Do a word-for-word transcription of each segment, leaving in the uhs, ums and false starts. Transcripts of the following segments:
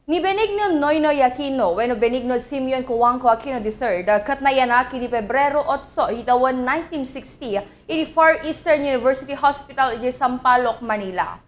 Ni Benigno Noynoy Aquino wenno Benigno Simeon Cojuangco Aquino the third ket nayanak idi Pebrero otso iti tawen nineteen sixty iti Far Eastern University Hospital idiay Sampaloc, Manila.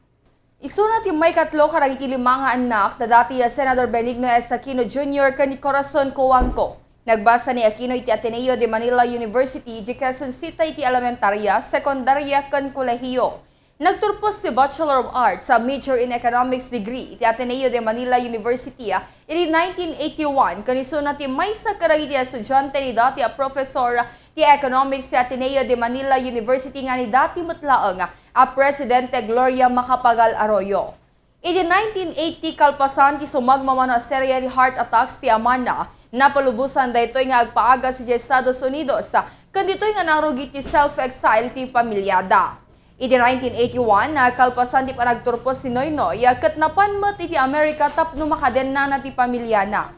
Isuna ti maikatlo kadagiti lima nga annak da dati a Senador Benigno S. Aquino Junior ken ni Corazon Cojuangco. Nagbasa ni Aquino iti Ateneo de Manila University idiay Quezon City iti elementaria, sekundaria, ken kolehiyo. Nagturpos ti Bachelor of Arts a major in Economics degree iti Ateneo de Manila University iti nineteen eighty-one ken isuna ti maysa kadagiti estudiante ni dati a profesor ti Economics ti Ateneo de Manila University nga ni dati met laeng a Presidente Gloria Macapagal Arroyo. Idi nineteen eighty, kalpasan ti sumagmamano a seria ti heart attacks ti amana, napalubosan daytoy nga agpaagas idiay Estados Unidos, ken ditoy nga narugi ti self-exile ti pamilyada. Idi nineteen eighty-one, kalpasan ti panagturpos ni Noynoy, ket napan met iti Amerika tapno makadennana ti pamilyana.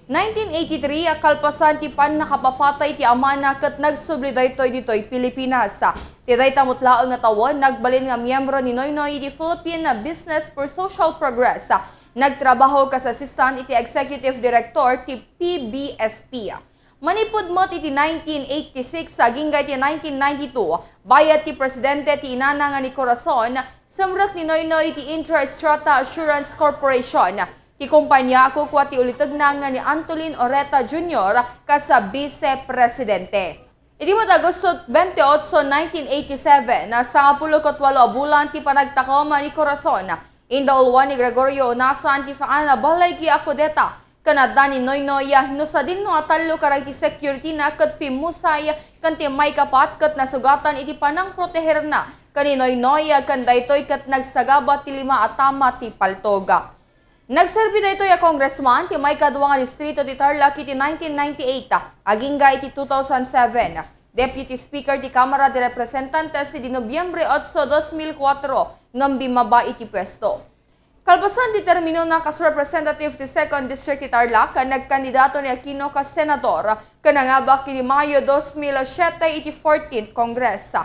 Nineteen eighty-three, kalpasan ti pannakapapatay ti amana ket nagsubli daytoy ditoy Pilipinas. Ti dayta met laeng nga tawen, nagbalin nga miyembro ni Noynoy iti Philippine Business for Social Progress. Nagtrabaho kas assistant iti executive director ti P B S P. Manipud met iti nineteen eighty-six agingga iti nineteen ninety-two, bayat ti presidente ti inana nga ni Corazon, sumrek ni Noynoy iti Intra Strata Assurance Corporation. Ti kumpanya a kukua ti ulitegna nga ni Antolin Oreta Junior kas bise presidente. Idi met Agosto twenty-eight, nineteen eighty-seven, sangapulo ket walo a bulan ti panagtakem ni Corazon. Indauluan ni Gregorio Unasan ti saan a balaygi a kudeta ken adda ni Noynoy no sadino a tallo kadagiti security-na ket pimmusay ken ti maikapat ket nasugatan iti panangproteherna ken ni Noynoy ken daytoy ket nagsagaba ti lima a tama ti paltog. Nagserbi daytoy a congressman ti maikadua nga distrito ti Tarlac iti nineteen ninety-eight agingga iti two thousand seven. Deputy Speaker ti Kamara de Representantes idi Nobiembre otso, dos mil kuatro ngem bimmaba iti puesto. Kalpasan ti terminona kas representative ti Second District ti Tarlac, nagkandidato ni Aquino kas senador ken nangabak idi Mayo dos mil siete iti fourteenth Congress.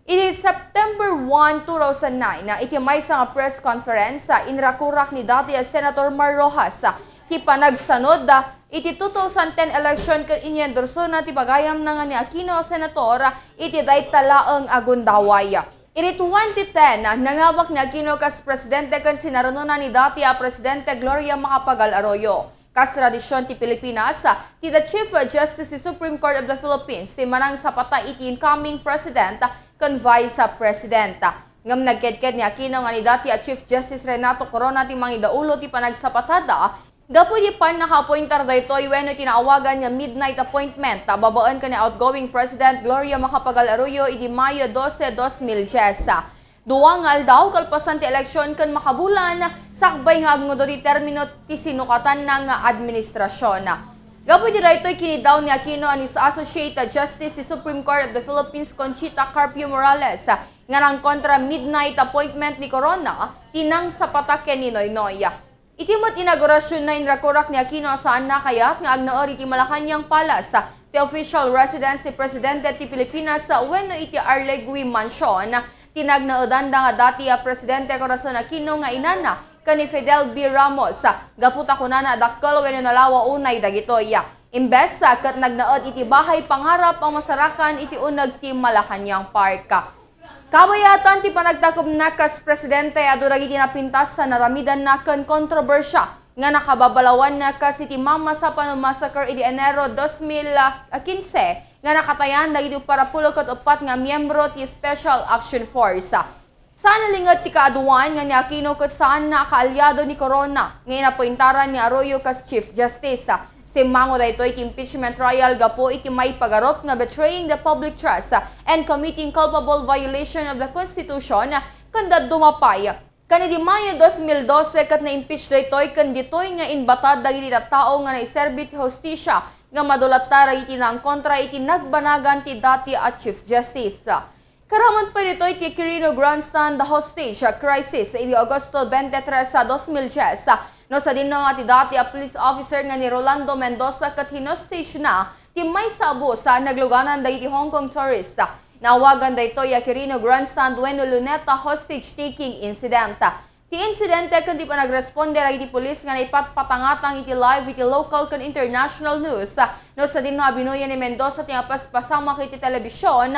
Idi September one, two thousand nine, iti maysa nga press conference, inrakurak ni dati a Senator Mar Roxas ti panagsanud iti two thousand ten election ken inyendorsona ti pagayamna nga ni Aquino a senator iti dayta laeng a gundaway. Iti twenty ten, nangabak ni Aquino kas presidente ken sinarunona ni dati a Presidente Gloria Macapagal Arroyo. Kas tradision ti Pilipinas, ti the Chief Justice ti Supreme Court of the Philippines ti manangsapata iti incoming President ken Vice President. Ngem nagkedked ni Aquino nga ni dati a Chief Justice Renato Corona ti mangidaulo ti panagsapatada gapu iti pannakaapointar daytoy wenno ti naawagan nga midnight appointment babaen ken ni outgoing President Gloria Macapagal Arroyo idi Mayo dose, dos mil dies. Dua nga aldaw kalpasan ti eleksyon ken makabulan, sakbay nga agngudot ti termino ti sinukatanna nga administrasyon. Gapu iti daytoy, kiniddaw ni Aquino a ni Associate Justice ti Supreme Court of the Philippines Conchita Carpio Morales nga nangkontra midnight appointment ni Corona ti nangsapata ken ni Noynoy. Iti met inaugurasionna, inrakurak ni Aquino a saanna a kayat nga agnaed iti Malacañang Palace, ti official residence ti Presidente ti Pilipinas, wenno iti Arlegui Mansion, ti nagnaedanda nga dati a Presidente Corazon Aquino nga inana ken ni Fidel B. Ramos, gapu ta kunana a dakkel wenno nalawa unay dagitoy. Imbes, ket nagnaed iti bahay pangarap a masarakan iti uneg ti Malacañang Park. Kabayatan ti panagtakemna kas presidente, adu dagiti napintas a naramidanna ken kontrobersia nga nakababalawanna, kas iti Mama Sapano Massacre idi Enero dos mil quince nga nakatayan dagiti uppat a pulo ket uppat nga miyembro ti Special Action Force. Saan a linget ti kaaduan nga ni Aquino ket saanna a kaalyado ni Corona nga inapointaran ni Arroyo kas Chief Justice. Simmango daytoy ti impeachment trial gapu iti maipagarup nga betraying the public trust and committing culpable violation of the Constitution ken dadduma pay. Ken idi Mayo dos mil dose ket na-impeach daytoy ken ditoy nga inbatad dagiti tattao nga naiserbi ti hustisia nga madulatta dagiti naangkontra iti nagbanagan ti dati a Chief Justice. Karaman pay ditoy ti Quirino Grandstand hostage crisis idi Agosto twenty-three, dos mil dies, no sadino nga ti dati a police officer nga ni Rolando Mendoza ket hinostagena ti maysa a bus a nagluganan dagiti Hong Kong tourist. Naawagan daytoy a Quirino Grandstand wenno Luneta hostage-taking incident. Ti insidente ken ti panagresponde dagiti pulis nga naipatpatangatang iti live iti local ken international news, no sadino a binuya ni Mendoza ti mapaspasamak iti telebision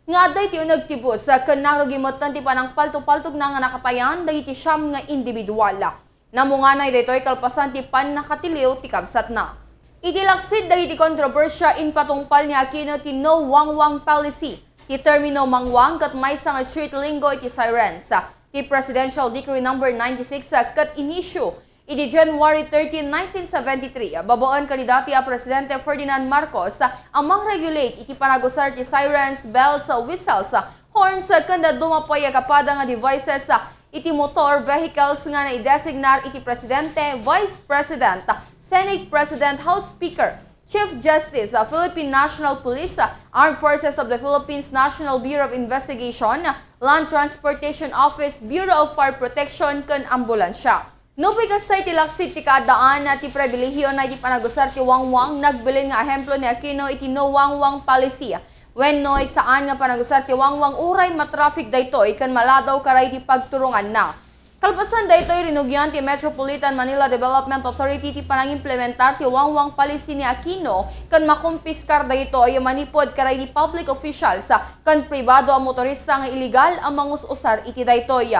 nga adda iti uneg ti bus ken narugi metten ti panangpaltopaltogna nga nakatayan dagiti siam nga individual. Namunganay daytoy kalpasan ti pannakatiliw ti kabsatna. Iti laksid dagiti kontrobersia, impatungpal ni Aquino ti No Wangwang Policy. Ti termino mangwang ket maysa nga street lingo iti Sirens. Ti Presidential Decree Number ninety-six ket inisyu iti January thirteen, nineteen seventy-three, babaen ken ni dati a Presidente Ferdinand Marcos a mangregulate iti panagusar ti sirens, bells, whistles, horns, ken dadduma pay a kapada nga devices iti motor vehicles nga naidesignar iti Presidente, Vice President, Senate President, House Speaker, Chief Justice, Philippine National Police, Armed Forces of the Philippines National Bureau of Investigation, Land Transportation Office, Bureau of Fire Protection, ken ambulansya. Nupay kasdiay ti laksid ti kaaddaan ti pribilehiona iti panagusar ti wangwang, nagbalin nga ehemplo ni Aquino iti No Wangwang Policy. Wenno, saan nga panagusar ti wangwang uray matraffic daytoy ken maladaw kadagiti pagturonganna. Kalpasan daytoy, rinugian ti Metropolitan Manila Development Authority ti panangimplementar ti wangwang policy ni Aquino ken makumpiskar daytoy manipud kadagiti public officials ken pribado a motorista nga illegal a mangus-usar iti daytoy.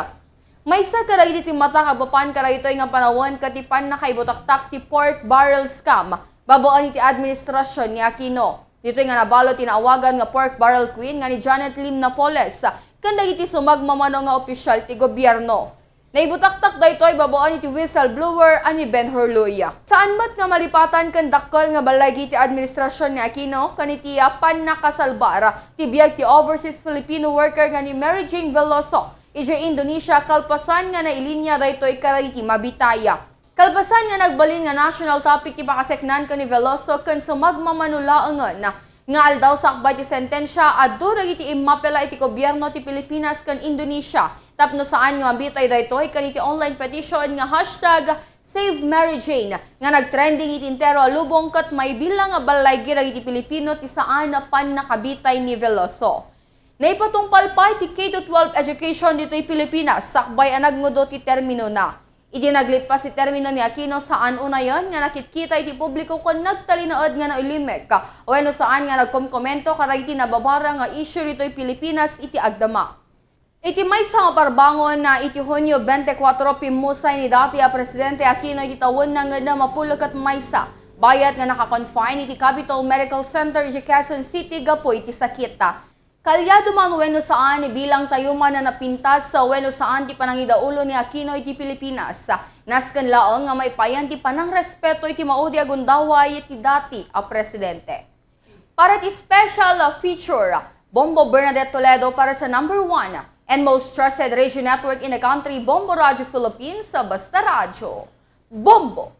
Maysa kadagiti timmata apapan kadaytoy nga panawen ket ti pannakaibutaktak ti pork barrel scam babaen iti administrasyon ni Aquino. Ditoy nga nabalud ti naawagan nga pork barrel queen nga ni Janet Lim Napoles ken dagiti sumagmamano nga opisyal ti gobierno. Naibutaktak daytoy babaen iti whistleblower a ni Ben Hurluy. Saan met nga malipatan ken dakkel nga balligi ti administrasyon ni Aquino ken iti pannakasalbar ti biag ti overseas Filipino worker nga ni Mary Jane Veloso idiay Indonesia kalpasan nga nailinia daytoy kadagiti mabitay. Kalpasan nga nagbalin nga national topic ti pakaseknan ken ni Veloso ken sumagmamano laengen nga aldaw sakbay ti sentensia, adu dagiti immapela iti gobierno ti Pilipinas ken Indonesia tapno saan nga mabitay daytoy ken iti online petition nga hashtag Save Mary Jane nga nagtrending iti entero a lubong ket maibilang a balligi dagiti Pilipino ti saan a pannakabitay ni Veloso. Naipatungpal pay ti K to twelve education ditoy Pilipinas sakbay a nagngudo ti terminona. Idi naglippas ti termino ni Aquino, saan unayen nga nakitkita iti publiko ken nagtalinaed nga nailimmek wenno saan nga nagkomkomento kadagiti nababara nga isyu ditoy Pilipinas iti agdama. Iti maysa nga parbangon na iti Hunio twenty-four, pimmusay ni dati a Presidente Aquino iti tawenna nga ennem a pulo ket maysa, bayat nga naka-confine iti Capitol Medical Center iti Quezon City gapu iti sakit. Kaliado man wenno saan, bilang tayo man a napintas wenno saan ti panangidaulo ni Aquino iti Pilipinas, nasken laeng nga maipayan ti panangrespeto iti maudi a gundaway ti dati a presidente. Para iti special feature, Bombo Bernadette Toledo para sa number one and most trusted radio network in the country, Bombo Radio Philippines, Basta Radyo, Bombo!